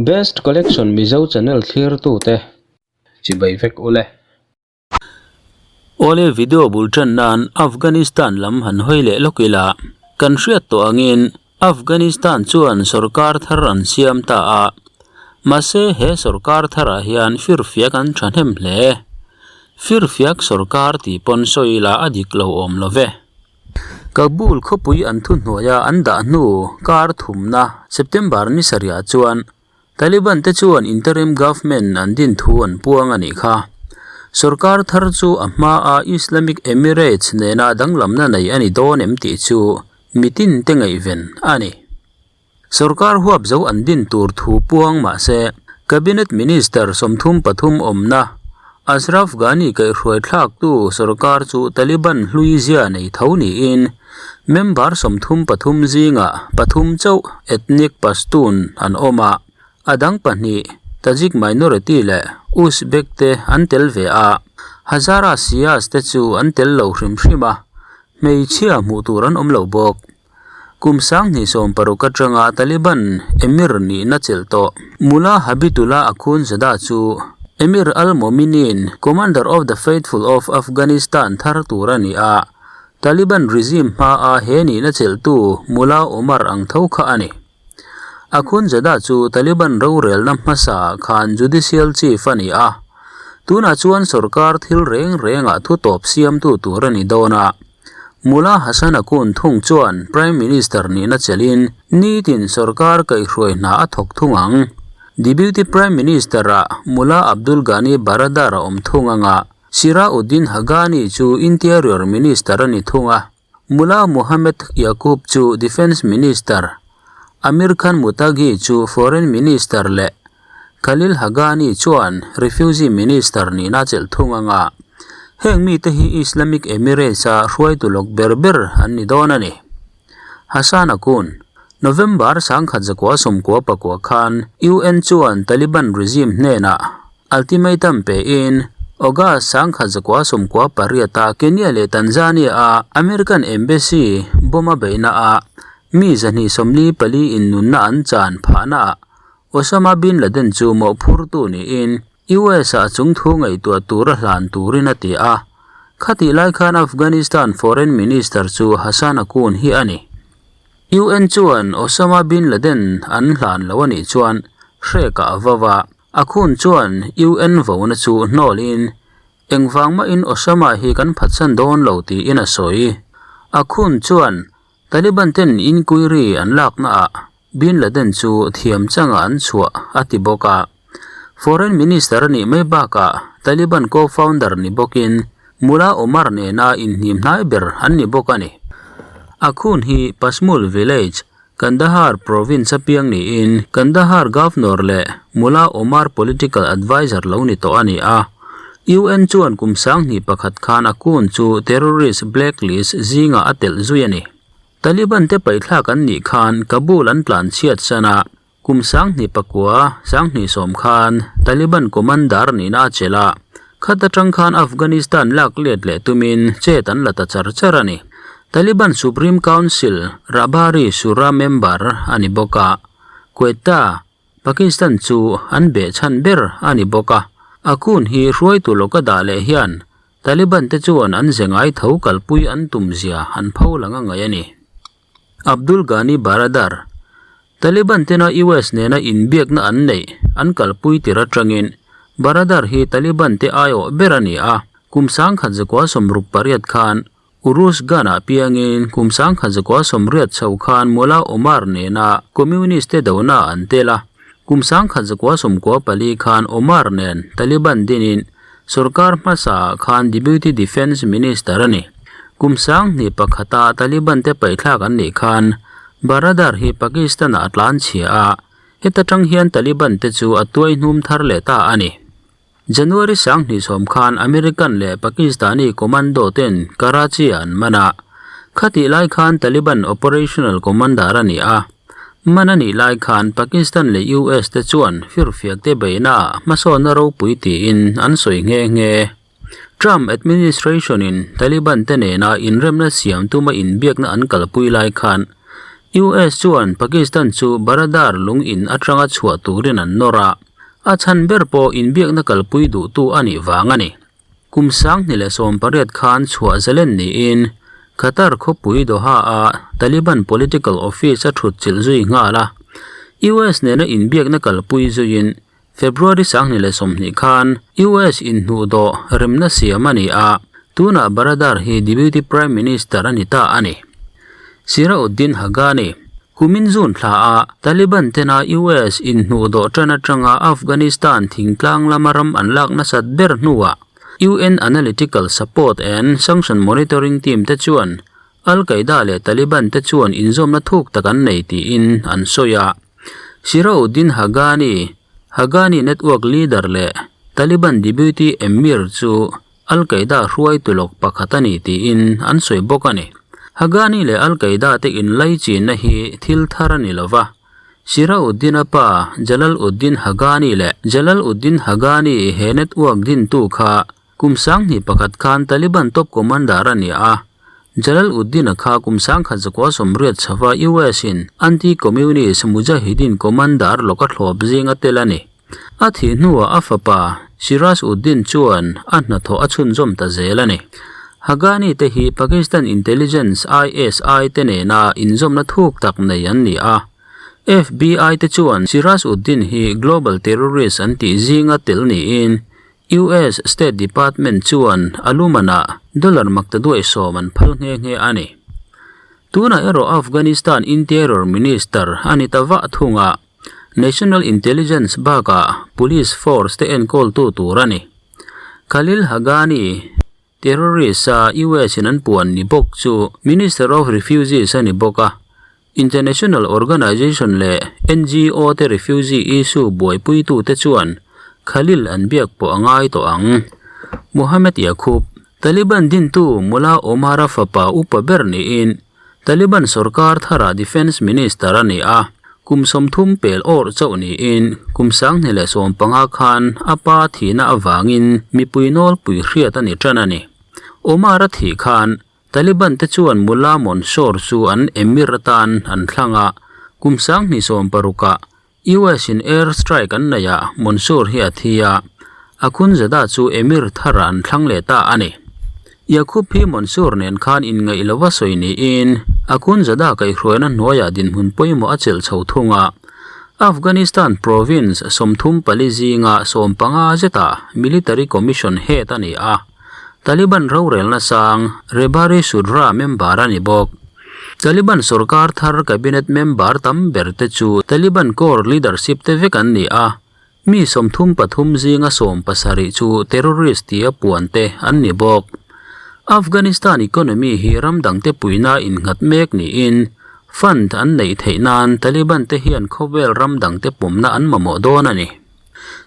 Best Collection Mizo channel thlirtute chibai vek ule. Awle video bul tan nan Afghanistan lam han hawi leh lawk ila, kan hriat tawh angin Afghanistan chuan sorkar thar an siam ta a, mahse he sorkar tharah hian firfiak an thahnem hle. Firfiak sorkar tih pawn sawi ila a dik lo awm lo ve. Kabul khawpui an thuhnuaia an dah hnu kar thumna September ni sarihah chuan Taliban te chuan interim government an din thu an puang a nih kha. Sorkar thar chu a hmaa Islamic Emirates nena danglamna nei a ni dawn em tih chu mitin te ngaihven a ni. Sorkar huap zo an din tur thu puang mah se, Cabinet Minister 33 awmna Ashraf Ghani kaihhruai thlaktu sorkar chu Taliban hlui zia nei tho niin member 33 zingah pathum chauh ethnic Pashtun an awm a, a dang pahnih Tajik minority leh Uzbek te an tel ve a, Hazara Shias te chu an tel lo hrim hrim a, hmeichhia hmuh tur an awm lo bawk. Kum 2016 atanga Taliban Emir nihna chelh tawh Mullah Habitullah Akhundzada chu Emir al-Mominin, Commander of the Faithful of Afghanistan thar tur a ni a, Taliban regime hmaa he nihna chelhtu Mullah Omar ang tho kha a ni. Akhundzada chu Taliban rorelna hmasa khan judicial chief a ni a, tunah chuan sorkar thil reng rengah thutawp siamtu tur a ni dawn a. Mullah Hassan Akhund thung chuan Prime Minister nihna chelhin nitin sorkar kaihhruai hna a thawk thung ang. Deputy Prime Minister-ah Mullah Abdul Ghani Baradar a awm thung ang a, Sirauddin Haghani chu Interior Minister a ni thung a, Mullah Mohammed Yaqub chu Defence Minister, Amir Khan Muttaqi chu Foreign Minister leh Khalil Haghani chuan Refugee Minister nihna a chelh thung ang a, heng mite hi Islamic Emirates-a hruaitu lawk ber ber an ni dawn a ni. Hassan Akhund, November 1999 khan UN chuan Taliban regime hnenah ultimatum pein August 1998-a Kenya leh Tanzania-a American Embassy bomb a beihnaah mi 244 in nunna an chan phahnaah Osama bin Laden chu mawhphurtu niin US-ah chung thu ngaihtuah tura hlan turin a ti a. Khatih lai khan Afghanistan Foreign Minister chu Hassan Akhund hi a ni. UN chuan Osama bin Laden an hlan lo a nih chuan hrek-ah a vau a, Akhund chuan UN vona chu hnawlin engvang mahin Osama hi kan phatsan dawn lo tiin a sawi. Akhund chuan Taliban ten inquiry an laknaah Bin Laden chu thiam changa an chhuah a ti bawk a. Foreign Minister a nih mai bakah Taliban co-founder ni bawkin Mullah Omar nena inhnim hnai ber an ni bawk a ni. Akhund hi Pashmul village, Kandahar province a piang niin Kandahar Governor leh Mullah Omar political adviser lo ni tawh a ni a. UN chuan kum 2001 khan Akhund chu terrorist blacklist zingah a telh zui a ni. Taliban te paihthlak an nih khan Kabul an tlan chhiat san a, kum 2009, 2010 khan Taliban commander nihna a chelh a, khat atang khan Afghanistan lak let leh tumin chet an la ta char char a ni. Taliban Supreme Council Rahbari Shura member a ni bawk a, Quetta, Pakistan chu an behchhan ber a ni bawk a, Akhund hi hruaitu lawka dah leh hian Taliban te chuan an ze ngai tho kalpui an tum zia an pho lang a ngaih a ni. Abdul Ghani Baradar, Taliban tena US nena inbiakna an neih an kalpui tir atangin Baradar hi Taliban te aiawh ber a ni a, kum 1968 khan Uruzgan-ah piangin kum 1980 chho khan Mullah Omar nena Communist te dona an tel a, kum 1994 khan Omar nen Taliban dinin sorkar hmasaah khan Deputy Defence Minister a ni. Kum 2001-a Taliban te paihthlak an nih khan Baradar hi Pakistan-ah a tlanchhia a, heta tang hian Taliban te chu a tuai hnum thar leh ta a ni. January 2010 khan American leh Pakistani commando ten Karachi ah an man a, khatih lai khan Taliban operational commander a ni a. Man a nih lai khan Pakistan leh US te chuan firfiak te beihna ah hmasawnna ropui tiin an sawi nghe nghe. Trump administration in Taliban te nena inremna siam tuma inbiakna an kalpui lai khan. US chuan Pakistan chu Baradar lung in atanga chhuah turin an nawr a, a chhan ber pawh inbiakna kalpui duhtu a nih vang a ni. Kum 2018 khan chhuah zalen niin Qatar khawpui Doha-a Taliban political office a thut chilh zui nghal a. US nena inbiakna kalpui zuiin February 2020 khan US inhnuhdawh remna siam a ni a, tunah Baradar hi Deputy Prime Minister a ni ta a ni. Sirauddin Haqqani, Kumin June thla a Taliban tena US inhnuhdawh tan atanga Afghanistan thingtlang lama ram an lak nasat ber hnuah UN Analytical Support and Sanction Monitoring Team te chuan Al Qaeda leh Taliban te chuan inzawmna thuk tak an nei tiin an sawi a. Sirauddin Haqqani, Haqqani Network leader leh Taliban deputy emir chu Al Qaeda hruaitu lawk pakhat a ni tiin an sawi bawk a ni. Haqqani leh Al Qaeda te inlaichinna hi thil thar a ni lo va, Sirauddin-a pa Jalaluddin Haqqani leh Jalaluddin Haqqani he network dintu kha kum 2001 khan Taliban top commander a ni a, Jalaluddin-a kha kum 1980 chhova US-in anti-communist mujahideen commander lawk a thlawp zinga tel a ni. A thih hnuah a fapa Siraj Uddin chuan a hnathawh a chhunzawm ta zel a ni. Haqqani te hi Pakistan Intelligence, ISI, te nena inzawmna thuk tak nei an ni a. FBI te chuan Siraj Uddin hi global terrorist an tih zinga tel niin US State Department chuan a lumanah dollar maktaduai sawm an phal nghe nghe a ni. Tunah erawh Afghanistan Interior Minister a ni ta vah thung a. National Intelligence bakah Police Force te enkawltu tur a ni. Khalil Haqqani, terrorist a US in an puan ni bawk chu Minister of Refugees a ni bawk a, International Organization leh NGO te refugee issue buaipuitute chuan Khalil an biak pawh a ngai tawh ang. Mohammed Yaqub, Taliban dintu Mullah Omar-a fapa upa ber niin Taliban sorkar tharah Defence Minister a ni a, kum 30 pel awrh chauh niin kum 2015 khan a pa thihna avangin mipui nawlpui hriat a ni tan a ni. Omar a thih khan Taliban te chuan Mullah Mansour chu an emir atan an thlang a, kum 2016 ah US in air strike an neih ah Mansour hi a thi a, Akhundzada chu emir tharah an thlang leh ta a ni. Yaqub hi Mansour nen khan inngaih lova sawi niin Akhundzada kaihhruaina hnuaiah dinhmun pawimawh a chelh chho thung a. Afghanistan province 34 zinga 15 zetah military commission head a ni a, Taliban rorelna sang Rebari Shura member a ni bawk. Taliban sorkar thar cabinet member tam ber te chu Taliban core leadership te vek an ni a, mi 33 zinga 17 chu terrorist tia puan te an ni bawk. Afghanistan economy hi ram dangte puina innghat mek niin fund an neih theih nan Taliban te hian khawvel ram dangte pumna an mamawh dawn a ni.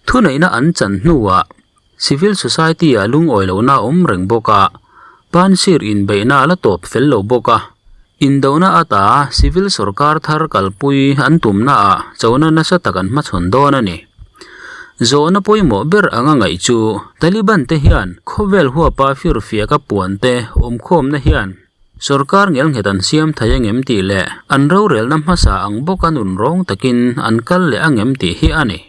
Thuneihna an chan hnuah Civil society ah lungawi lohna a awm reng bawk a, Pansir inbeihna a la tawp fel lo bawk a, indona ata civil sorkar thar kalpui an tumna ah chona nasa tak an hmachhawn dawn a ni. Zawhna pawimawh ber anga ngaih chu Taliban te hian khawvel huapa firfiaka puan te awmkhawmna hian sorkar ngelnghet an siam thei angem tih leh an rorelna hmasa ang bawka nun rawng takin an kal leh angem tih hi a ni.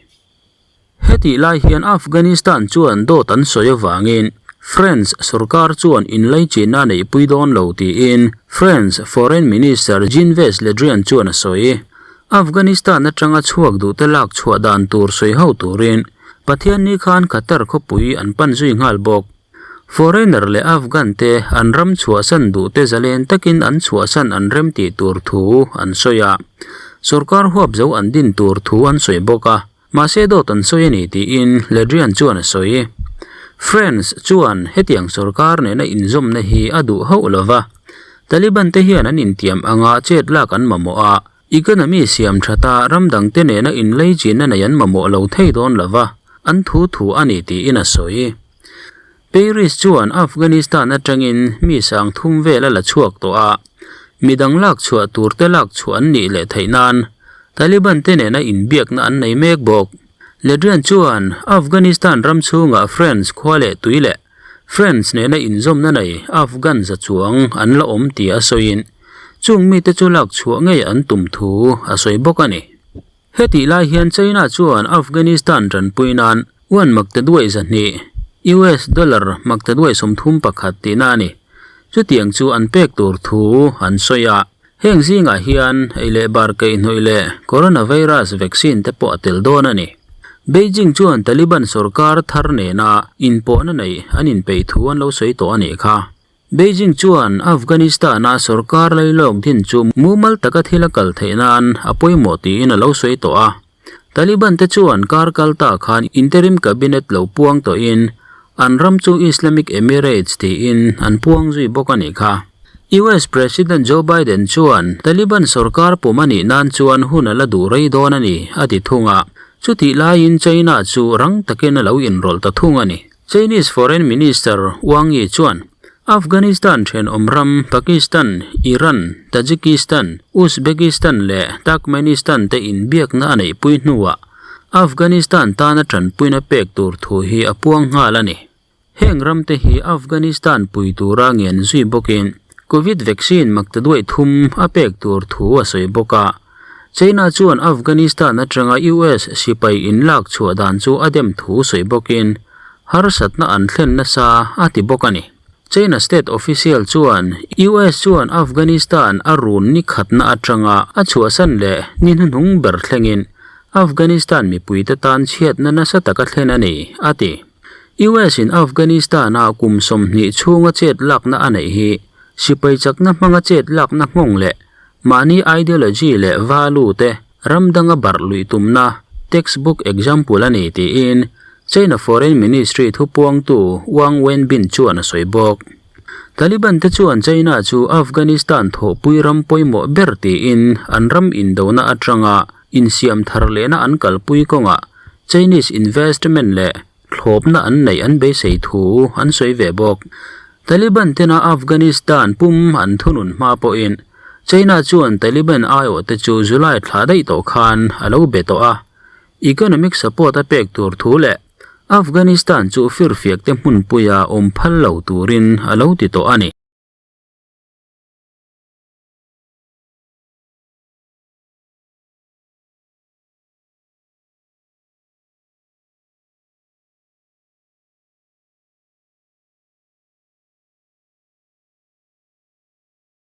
Hetih lai hian Afghanistan chuan dawt an sawi avangin France sorkar chuan inlaichinna a neihpui dawn lo tiin France Foreign Minister Jean-Yves Le Drian chuan a sawi. Afghanistan atanga chhuak duhte lak chhuah dan tur sawi ho turin Pathianni khan Qatar khawpui an pan zui nghal bawk. Foreigner leh Afghan te an ram chhuahsan duhte zalen takin an chhuahsan an rem tih tur thu an sawi a, sorkar huap zo an din tur thu an sawi bawk a. Mahse dawt an sawi a ni tiin Le Drian chuan a sawi. France chuan hetiang sorkar nena inzawmna hi a duh hauh lo va, Taliban te hian an intiam anga chet lak an mamawh a, economy siam thata ram dangte nena inleichinna nei an mamawh lo thei dawn lo va, an thu thu a ni tiin a sawi. Paris chuan Afghanistan atangin mi 30,000 vel a la chhuak tawh a, midang lak chhuah tur te lak chhuah an nih leh theih nan Taliban te nena inbiakna an nei mek bawk. Le Drian chuan Afghanistan ram chhungah France khua leh tui leh France nena inzawmna nei Afghan za chuang an la awm tih a sawiin. Chung mite chu lak chhuah ngei an tum thu a sawi bawk a ni. Hetih lai hian China chuan Afghanistan tanpui nan yuan maktaduai 200, US dollar maktaduai 31 tihna a ni. Chutiang chu an pek tur thu an sawi a. Heng zingah hian ei leh bar kaihhnawih leh coronavirus vaccine te pawh a tel dawn a ni. Beijing chuan Taliban sorkar thar nena inpawhna neih an inpeih thu an lo sawi tawh a nih kha. Beijing chuan Afghanistan-a sorkar lailawk din chu mumal taka thil a kal theih nan a pawimawh tiin a lo sawi tawh a. Taliban te chuan kar kal ta khan interim cabinet lo puang tawhin an ram chu Islamic Emirates tiin an puang zui bawk a nih kha. US President Joe Biden chuan Taliban sorkar pum a nih nan chuan hun a la duh rei dawn a ni a ti thung a, chutih laiin China chu rang takin a lo inrawlh ta thung a ni. Chinese Foreign Minister Wang Yi chuan Afghanistan thenawm ram Pakistan, Iran, Tajikistan, Uzbekistan leh Turkmenistan te inbiakna a neihpui hnuah Afghanistan tana tanpuina pek tur thu hi a puang nghal a ni. Heng ramte hi Afghanistan pui tura ngen zui bawkin Covid vaccine maktaduai thum a pek tur thu a sawi bawk a. China chuan Afghanistan atanga US sipai inlak chhuah dan chu a dem thu sawi bawkin harsatna an thlen nasa a ti bawk a ni. China state official chuan US chuan Afghanistan a run ni khatna atanga a chhuahsan leh ni hnuhnung ber thlengin Afghanistan mipuite tan chhiatna nasa taka thlen a ni, a ti. US in Afghanistan-a kum 20 chhunga chet lakna a neih hi sipai chakna hmanga chet lakna nghawng leh Mahni ideology leh value te ram danga barh luih tumna textbook example a ni tiin China Foreign Ministry thupuangtu Wang Wenbin chuan a sawi bawk. Taliban te chuan China chu Afghanistan thawhpui ram pawimawh ber tiin an ram indona atanga insiam thar lehna an kalpui kawngah Chinese investment leh thlawpna an neih an beisei thu an sawi ve bawk. Taliban tena Afghanistan pum an thunun hma pawhin China chuan Taliban aiawhte chu July thla daih tawh khan a lo be tawh a, economic support a pek tur thu leh Afghanistan chu firfiakte hmunpuia awm phal lo turin a lo ti tawh a ni.